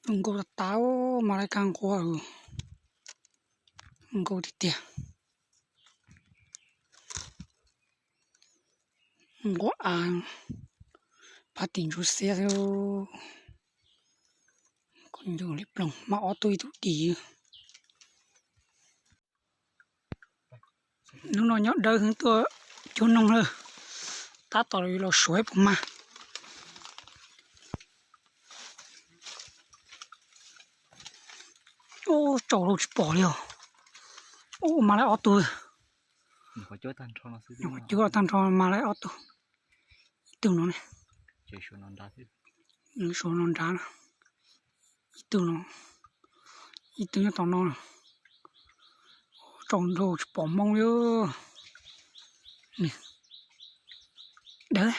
Nkaus tas tas, mas lawv kab nquab, nkaus tiag tiag. Nquab av, phab tim ntsuab xiab xwb. Koj ncu li ploog mas ob tug ib tug dim. Hnub no nyob dawb heev tuaj cuab noog lawm, tab tom los suav puas mag. Ub, tsaus lawm tsis pom li os. Ub, mag lawm ob tug. Nyuam qhuav cuab tag nrho mag lawm ob tug. Ib tug no ne, suav no nrad, ib tug no, ib tug nyob tom no. Tsaus nrho tsis pom hmoov li. Dawb.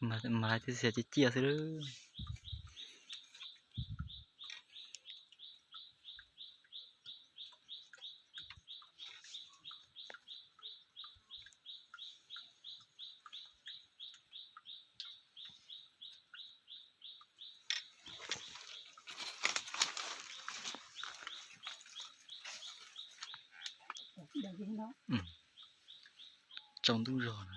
Mas twb xiav ciaj ciaj xwb lawm. Tsaus ntuj zog no.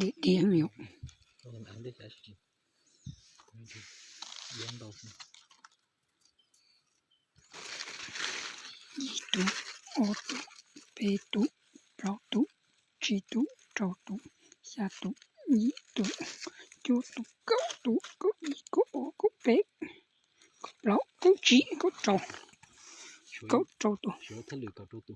Diam diam yom. Ib tug, ob tug, peb tug, plaub tug, tsib tug, rau tug, xya tug, yim tug, cuaj tug, kaum tug, kaum ib, kaum ob, kaum peb, kaum plaub, kaum tsib, kaum rau, kaum rau tug. Rau di tas lawm.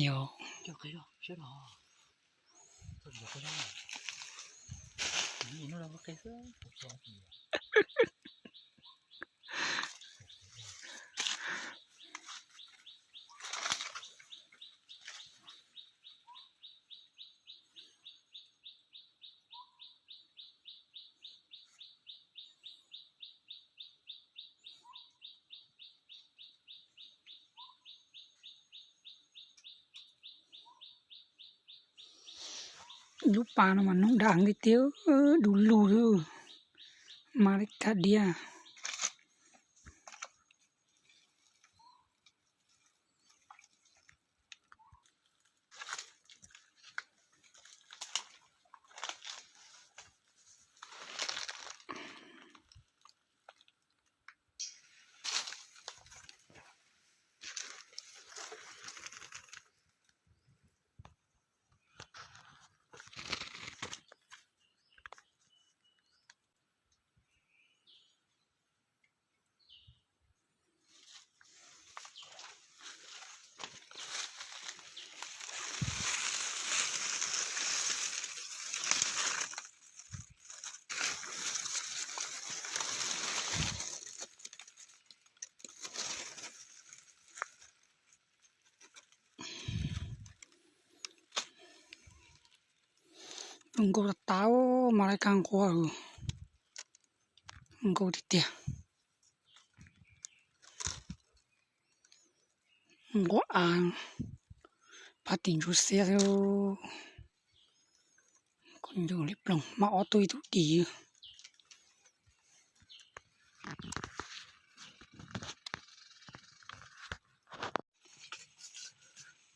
Yog. Lub pas no mas noob daj heev li tiag, du lug li, mas li kab diab. Zoo nkauj tas tas, mas laj kab nquab, zoo nkauj tiag tiag. Nquab av, phab tim ntsuab xiab xwb. Kuv ncu li ploog mas ob tug ib tug dim.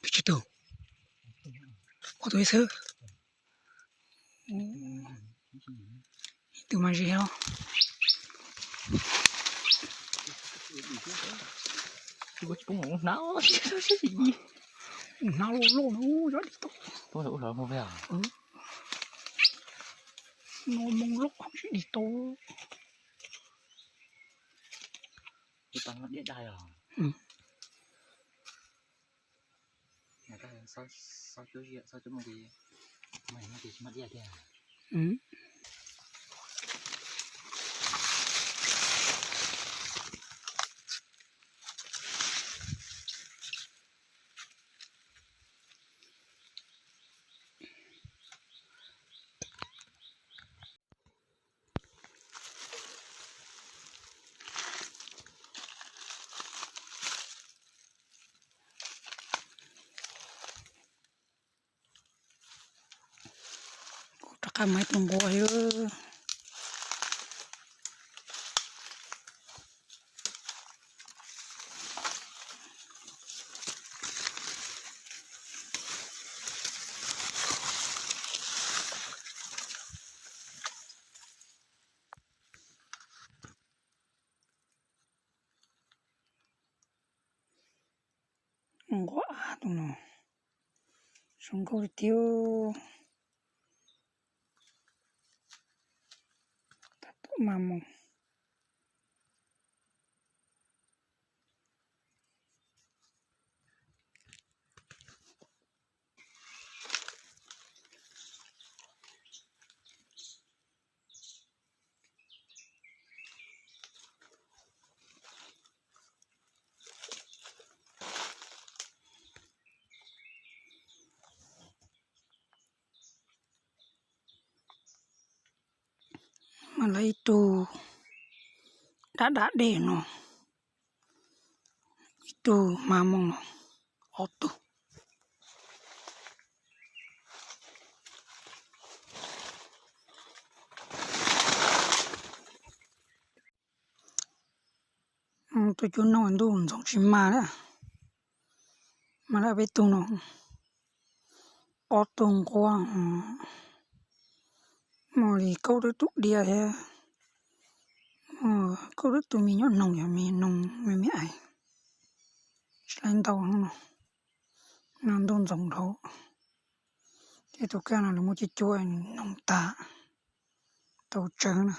Peb tsib tug, ob tug ib xwb. Ib tug mas ze os. Hnav loj loj no, zab dim tau. No moo loj sib dim tau. Kuv rov qab muaj ib tug nquab xwb. Nquab av tus no zoo nkauj li tiag. Tab tom mas mus. Mas lawv ib tug dab dab dej no, ib tug hma moos no, ob tug. Tus cua noog ntuj ntxoov tsis mag lawm, mag lawm peb tug no. Ob tug nquab, muaj li kaum tawm tus diab thiab, kaum tawm tus me nyuam noog, yog me noog me me ais, tsis laib ntau no. No ntuj ntxoov dhau, ces tus kaj no lawv muab cuab cuab noog tag, tau tsawg na.